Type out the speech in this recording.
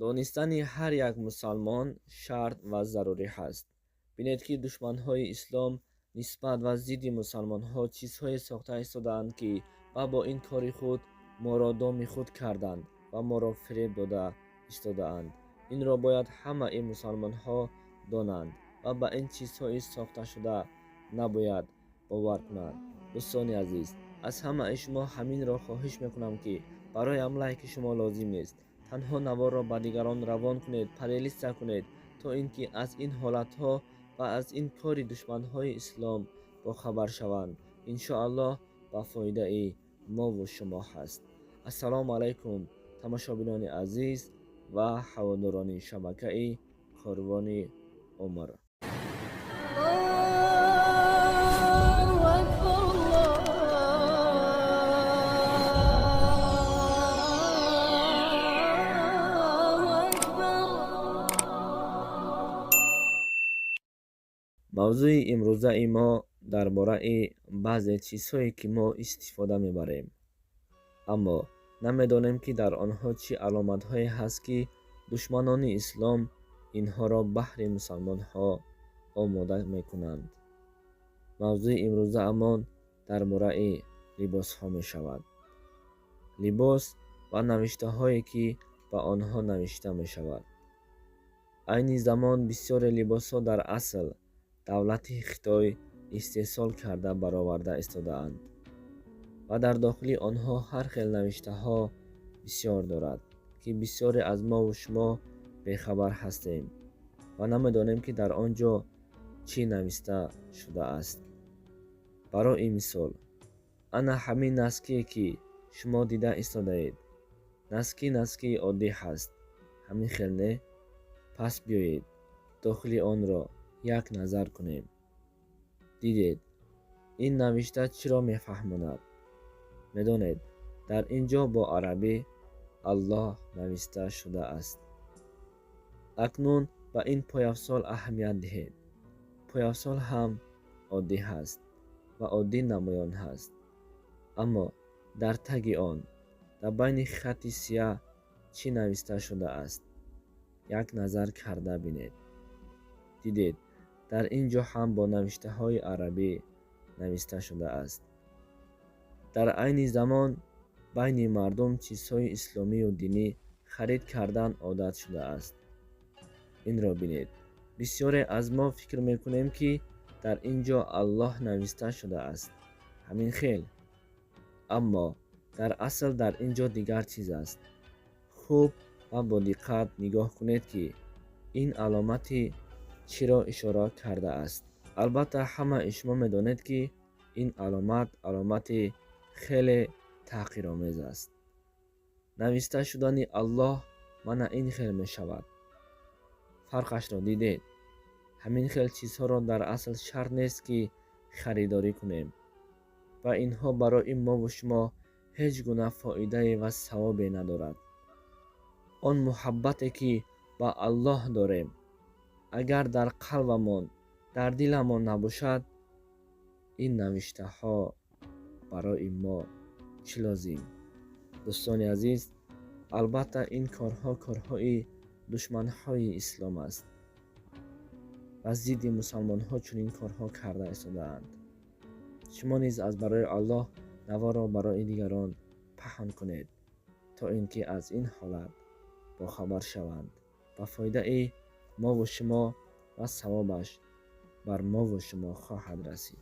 Донистани ҳар як мусалмон шарт ва зарурӣ ҳаст. Бинед, ки душманҳои ислом нисбат ва зидди мусалмонҳо чизҳое сохта истодаанд, ки ва бо ин кори худ моро доми худ карданд ва моро фиреб дода истодаанд. Инро бояд ҳамаи мусалмонҳо донанд ва ба ин чизҳои сохташуда набояд бовар кунанд. Дӯстони азиз, аз ҳамаи шумо ҳаминро хоҳиш мекунам, ки бароям лайки шумо лозим нест. Танҳо наворро ба дигарон равон кунед, поделиться кунед, то ин ки аз ин ҳолатҳо ва аз ин кори душманҳои ислом бохабар шаванд. Иншоаллоҳ, ба фоидаи мову шумо ҳаст. Ассалому алайкум, тамошобинони азиз ва ҳаводорони шабакаи Корвони Умр. الله أكبر الله أكبر. Мавзӯи имрӯзаи мо дар бораи баъзе чизҳое, ки мо истифода мебарем, аммо намедонем, ки дар онҳо чӣ аломатҳое ҳаст, ки душманони ислом инҳоро баҳри мусалмонҳо омода мекунанд. Мавзӯи имрӯзаамон дар бораи либосҳо мешавад, либос ва навиштаҳое, ки ба онҳо навишта мешавад. Айни замон бисёре либосҳо дар асл давлати Хитой истеҳсол карда бароварда истодаанд ва дар дохили онҳо ҳар хел навиштаҳо бисёр дорад, ки бисёре аз мову шумо бехабар ҳастем ва намедонем, ки дар он ҷо чӣ нависта шудааст. Барои мисол, ана ҳамин носки е, ки шумо дида истодаед. Носки носкии оддӣ ҳаст, ҳамин хел не? Пас биёед, дохили онро як назар кунем. Дидед, ин навишта чиро мефаҳмонад? Медонед, дар ин ҷо бо арабӣ Аллоҳ нависта шудааст. Акнун ба ин пойафзол аҳамият диҳед. Пойафзол ҳам оддӣ ҳаст ва оддӣ намоён ҳаст, аммо дар таги он, дар байни хати сияҳ, чӣ нависта шудааст? Як назар карда бинед. Дидед, дар ин ҷо ҳам бо навиштаҳои арабӣ нависта шудааст. Дар айни замон байни мардум чизҳои исломию динӣ харид кардан одат шудааст. Инро бинед. Бисёре аз мо фикр мекунем, ки дар ин ҷо Аллоҳ нависта шудааст, ҳамин хел, аммо дар асл дар ин ҷо дигар чиз аст. Хуб ва бодиққат нигоҳ кунед, ки ин аломати чиро ишора кардааст. Албатта, ҳамаи шумо медонед, ки ин аломат аломати хеле таҳқиромез аст. Нависта шудани Аллоҳ мана ин хел мешавад. Фарқашро дидед? Ҳамин хел чизҳоро дар асл шарт нест, ки харидорӣ кунем ва инҳо барои мову шумо ҳеҷ гуна фоидае ва савобе надорад. Он муҳаббате, ки ба Аллоҳ дорем, агар дар қалбамон, дар диламон набошад, ин навиштаҳо барои мо чӣ лозим? Дӯстони азиз, албатта, ин корҳо корҳои душманҳои ислом аст ва зидди мусалмонҳо чунин корҳо карда истодаанд. Шумо низ аз барои Аллоҳ наворро барои дигарон паҳн кунед, то ин ки аз ин ҳолат бохабар шаванд. Ба фоидаи мову шумо ва савобаш бар мову шумо хоҳад расид.